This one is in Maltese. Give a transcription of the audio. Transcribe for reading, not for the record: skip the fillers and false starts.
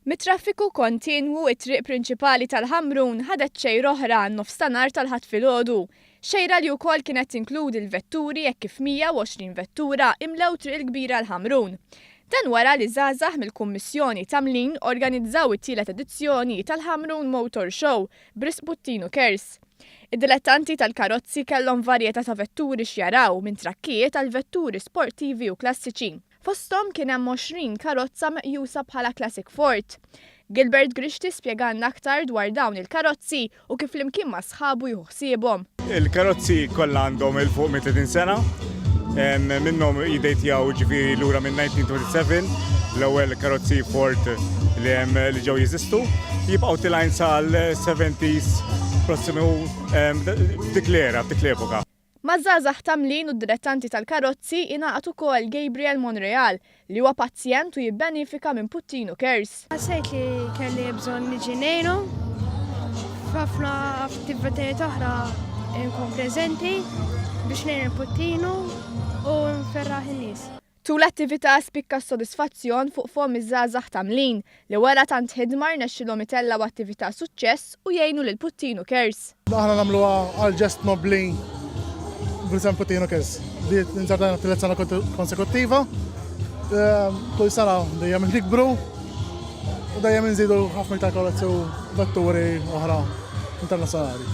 Mit-traffiku kontinwu, it-triq prinċipali tal-Ħamrun ħadet xejra oħra għan-nofstanhar tal-Ħadd filgħodu. Xejra li wkoll kienet tinkludi l-vetturi hekk kif 120 vettura imlew Triq il-Kbira l-Ħamrun. Dan wara li żgħażagħ mill-Kummissjoni ta' Mlin organizzaw it-tielet edizzjoni tal-Ħamrun Motor Show b'risq Puttinu Cares. Id-dilettanti tal-karozzi kellhom varjetà ta' vetturi x'jaraw minn trakkijiet għal vetturi sportivi u klassiċi. Fosthom kien hemm 20 karozza meqjusa bħala Classic Ford. Gilbert Grixti spjegalna aktar dwar dawn il-karozzi u kif flimkien ma' sħabu jieħu ħsiebhom. Il-karozzi kollha għandhom 'il fuq minn 30 sena. Minnhom jiddejtjaw ġifieri lura minn 1927, l-ewwel karozzi Ford li hemm li ġew jeżistu. Jibqgħu tilgħin sal-70s prossimu f'dik l-era, f'dik l-epoka. Maż-żgħażagħ ta' Mlin u d-dilettanti tal-karozzi ingħaqad ukoll Gabriel Monreal, li huwa pazjent u jibbenifika minn Puttinu Cares. Ħassejt li kelli bżonn niġi ngħinu. F'ħafna attivitajiet oħra nkun preżenti biex ngħin il-Puttinu u nferraħ in-nies. Tul l-attività spikka s-sodisfazzjon fuq fomm iż-żgħażagħ ta' Mlin, li wara tant ħidma rnexxilhom itellgħu attività suċċess u jgħinu lil Puttinu Cares. Aħna nagħmluha għal ġest nobbli bl-isem Puttinu Cares. Di inzertajna t-tielet sena konsekuttiva. Kull sena dejjem nikbru u dejjem inżidu ħafna iktar karozzi u vetturi oħra internazzjonali.